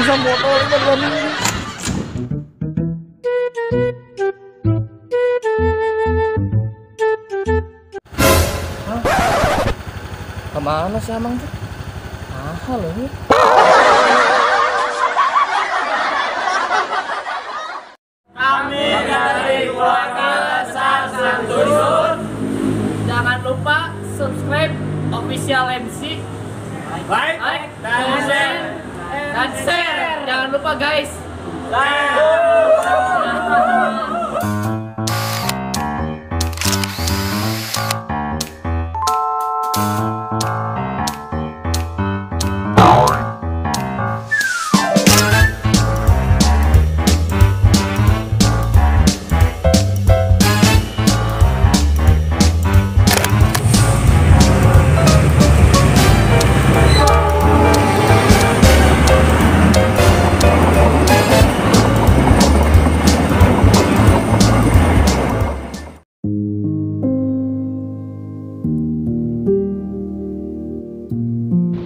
Bisa motor 2 minggu. Hah? Kemana sih Amang tuh? Mahal loh ini. Kami dari keluarga Sang Dusun. Jangan lupa subscribe official MC, like, dan share. Dan share. Jangan lupa guys. Like.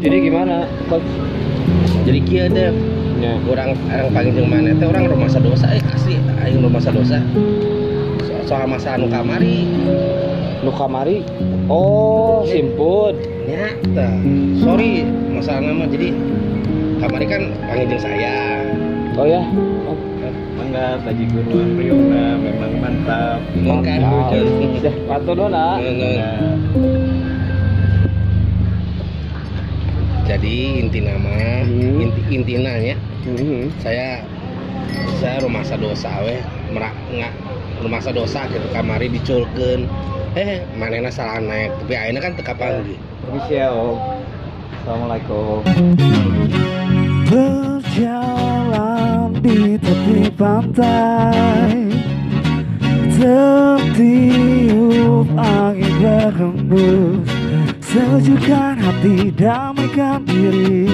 Jadi gimana, coach? Jadi kieu deh. Ya. Orang panggil jeung maneh teh orang rumasa dosa asli aing rumasa dosa. Soal masa anu kamari. Nu kamari? Oh, simput. Nya tah. Sorry, masalahna mah jadi kamari kan panggil jeung saya. Oh ya. Oh. Mangga bajigur Priona memang mantap. Mangga. Patuh nuhun, ah. Jadi inti nama, inti nanya, saya rumasa dosa weh, nggak rumasa dosa gitu kamari diculkeun, manehna salah naik, tapi ayeuna kan teu kapanggih. Permisi ya Om. Assalamualaikum. Berjalan di tepi pantai, tertiup angin berhembus. Sejukkan hati, damaikan diri,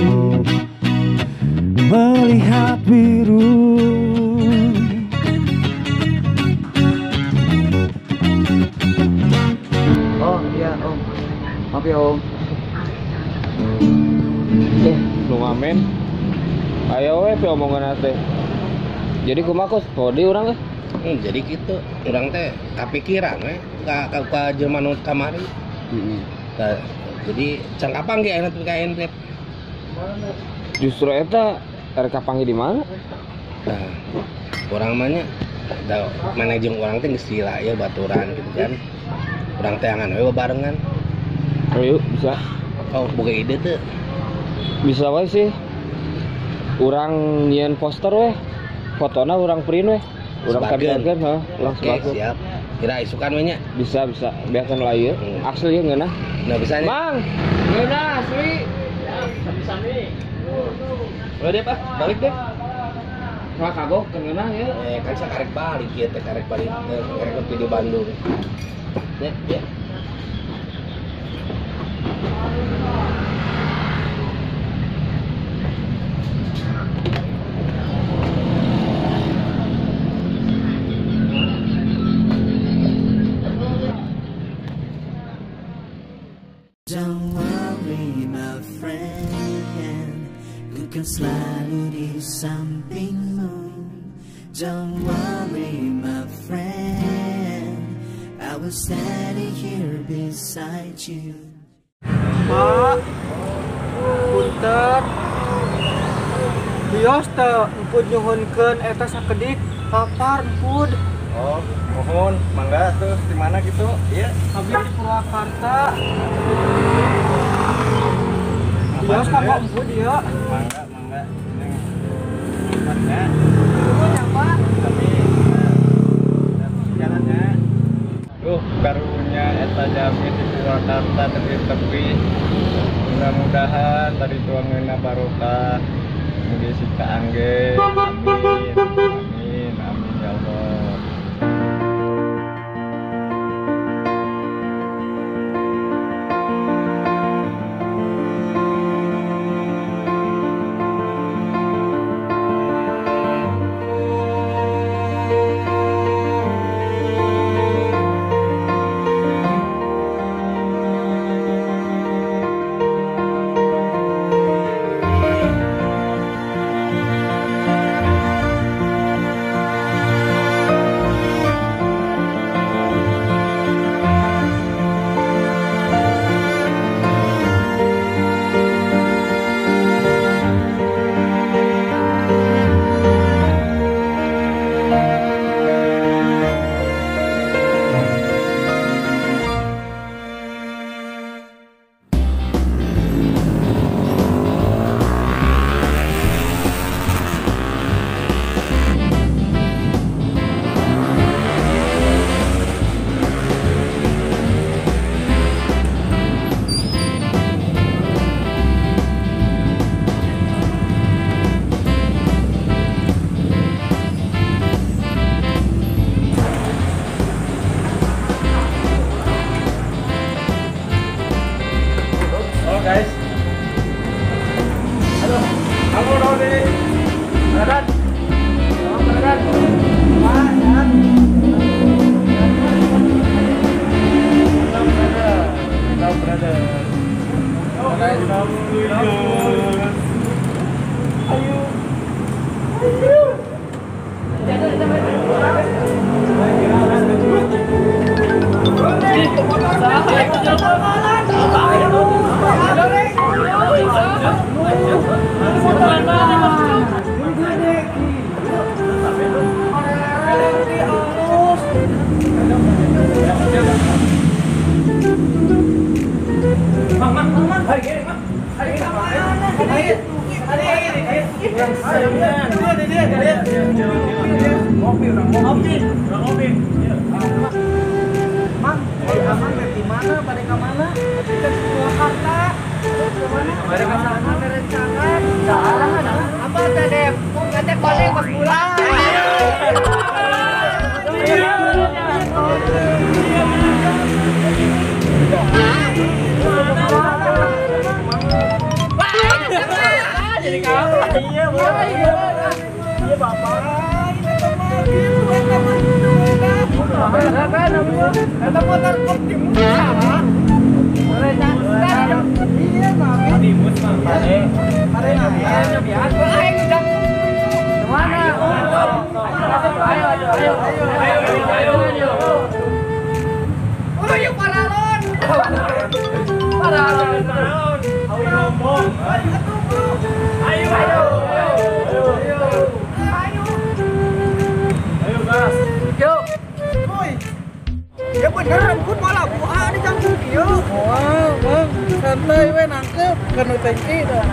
melihat biru. Oh iya Om, maaf ya Om. Lu ngamen? Ayo we omongan teh. Jadi kumaha kos podi urang teh? Jadi gitu, urang teh kapikiran we ka jelema nu kamari. Nah, jadi can kapanggih ayeuna teh ka rep. Justru eta rek kapanggih di mana? Nah, urang mah nya da manajemen urang teh geus lila ya baturan gitu kan. Urang teangan we barengan. Oh yuk, bisa. Oh, boga ide teu? Bisa wae sih. Urang nyieun poster we. Fotona urang print we. Urang tempelkeun heuh, urang sebarkeun. Siap. Kira isukan we nya? Bisa, bisa. Biarkan lah ieu. Asli ieu ngeunah. Nah, bisa nya. Mang, ngeunah asli. Ya, sami-sami. Udah deh, Pak. Balik deh. Salah kagok ngeunah ieu. Kan saya karek balik ieu teh, karek balik karek ke di Bandung. Ya, ya. Don't worry my friend, ku kan selalu di sampingmu. Don't worry my friend, I will stand here beside you. Pak, punten. Bios teu empud nyuhunkeun eta sakedik papar empud. Oh, mohon, mangga tuh di mana gitu? Iya, abdi di Purwakarta. Bios kagak empud ieu. Mangga, mangga. Neng. Tempatnya. Nuhun ya, Pak. Kami jalannya. Duh, karunya eta jami di Purwakarta tepi-tepi. Mudah-mudahan tadi tuangeunna barokah. Mugi sika angge. Amin. Amin, amin ya Allah. Mang, mang, mang. Hari ini, mang. Hari ini mana? Hari ini. Dia. Ngopi, orang ngopi. Orang ngopi. Mang, aman dari mana? Pada ke mana? Kita ke Purwakarta. Pada ke sana rencana. Apa tadi? Katanya paling pas pulang. Jadi kamu. Iya, iya, bapak. Ini teman gitu, teman itu. Eta motor Optimus salah. Iya, Optimus mah. Pare nah. Aing udah mana? Ayo, ayo, ayo, ayo. Oh, yuk paralon. Paralon. Ayo ngomong. Ayo, ayo, ayo, ayo. Ayo, gas. Yuk. Woi. Ya beneran pun malah buah di jangkung kieu. Wah, Bang, santai we nangkep kana tangki dah.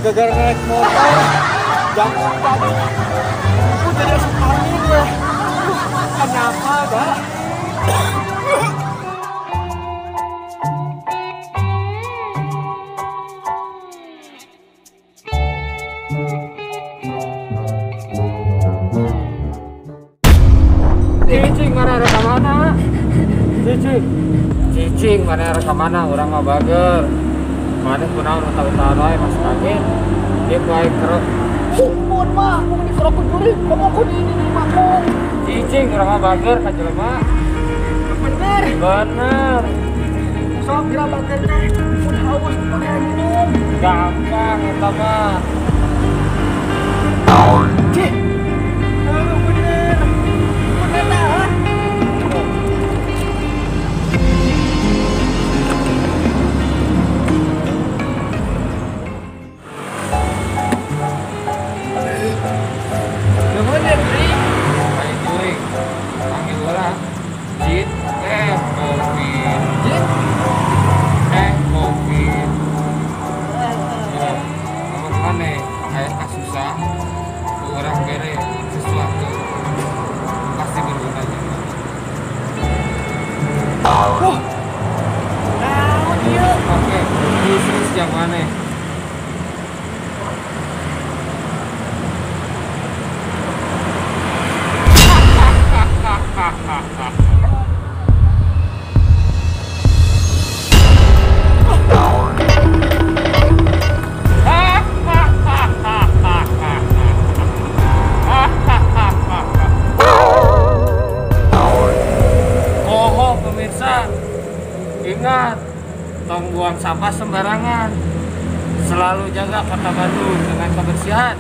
Gara-gara naik motor, jangkung tadi, aku jadi asup angin ya. Kenapa, Pak? Cicing mana ada kemana? Cicing, cicing mana ada kemana? Orang mah bager. Mana kunaon utah-utah wae masuk angin. Dia ku aing kerok. Sumpun mah, mun dikerok ku jurig, komo ku di ini makmum. Cicing urang mah bager ka jelema. Bener. Bener. Sok kira bager teh mun haus mun hayang minum. Gampang eta mah. Cih. Heuh bener. Bener tah. Yang mana? Oh, pemirsa, ingat, tong buang sampah sembarangan. Selalu jaga Kota Bandung dengan kebersihan.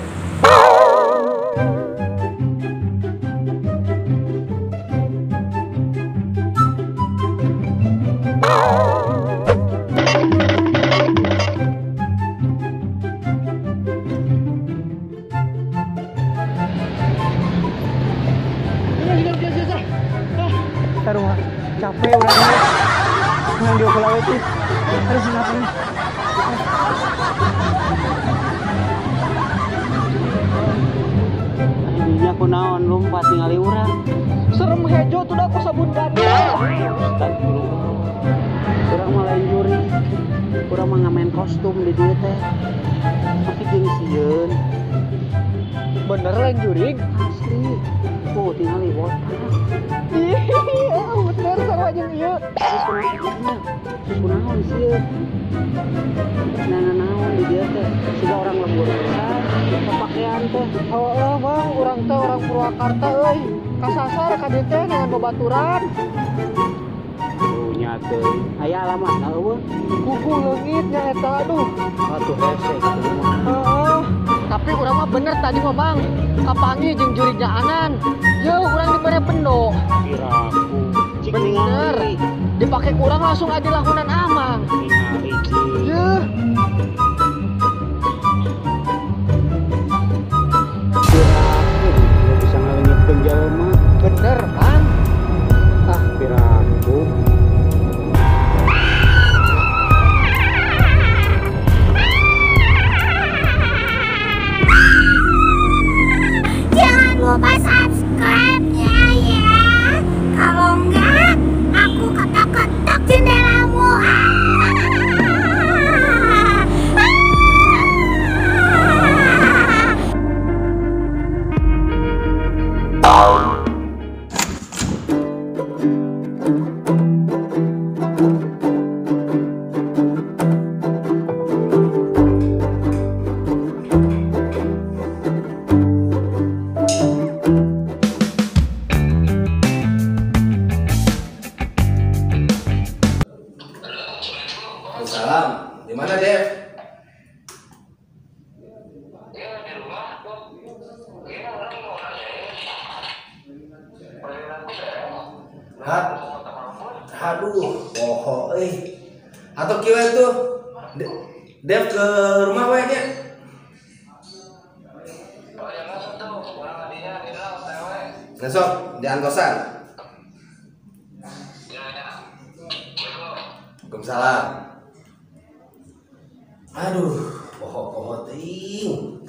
Capek urang. Nang di Sulawesi. Harus ngapain? Ininya kunaon lompat tingali urang. Serem hejo tuh dah aku sabun gandel. Astagfirullah. Urang mah lain juri. Urang mah ngamain kostum di dieu teh. Tapi jeung sieun. Bener lain jurig? Asli. Oh, tingali botak. Iya, bener sama jeung ieu. Kunaon sieun. Nah, di dieu teh siga orang lembur besar, pakaian teh. Heeh, Bang, urang teh orang Purwakarta euy. Kasasar ka dieu teh dengan babaturan. Oh, nya teh. Aya alamat eueuh. Kuku leungit nya eta aduh. Atuh hese kitu mah. Heeh. Tapi urang mah bener tadi mah, Bang. Kapanggih jeung jurig nyaanan. Yeuh, urang dibere bendo. Piraku. Cik bener. Dipake kurang langsung adi lakunan amang. Ningali cik. Yeuh. Piraku bisa ngaleungitkeun jelema. Bener, Bang. Ah, piraku. Jangan lupa subscribe-nya ya. Kalau enggak, aku ketok-ketok jendelamu. Salam. Di mana, Dev? Ya, di rumah kok. Ya, orang mau nanyain. Aduh, poho euy. Atau kieu tuh. Dev ke rumah we nya. Oh, ya masuk tuh. Orang adinya dina OTW. Nah, sok di antosan. Ya, ya. Waalaikumsalam. Aduh, poho-poho teuing.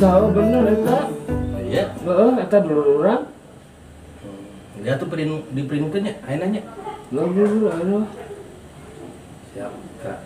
Tahu bener eta. Iya. Heeh, eta dulur urang. Dia tuh print diprintkeun nya, aya nanya. Lah dulur anu. Siap, Kak.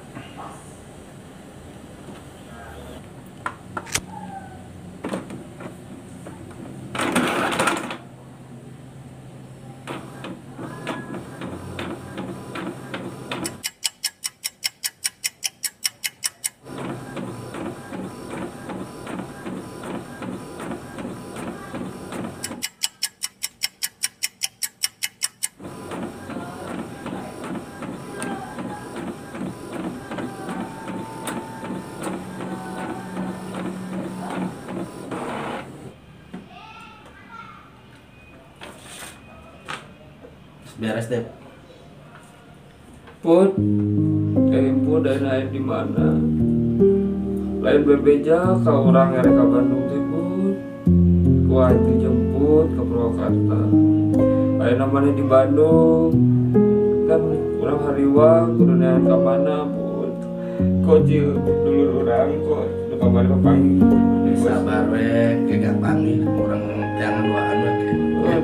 Beres deh. Put, info dan lain di mana? Lain bebeja ke orang yang ke Bandung teh Put. Kuah dijemput ke Purwakarta. Lain namanya di Bandung. Kan orang hariwang kudu neangan ka mana Put. Kocil dulur urang kok nu kamari papanggih. Sabar we, kayak panggih urang jangan duaan we.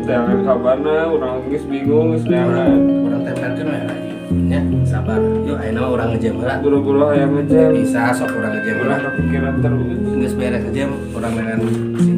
Jangan kabarna, orang geus bingung geus neangan. Urang tempelkeun we lagi. Nya, sabar. Yuk ayeuna mah urang ngejam heula. Buru-buru hayang ngejam. Bisa sok urang ngejam heula. Urang kepikiran terus. Geus beres ngejam, urang dengan si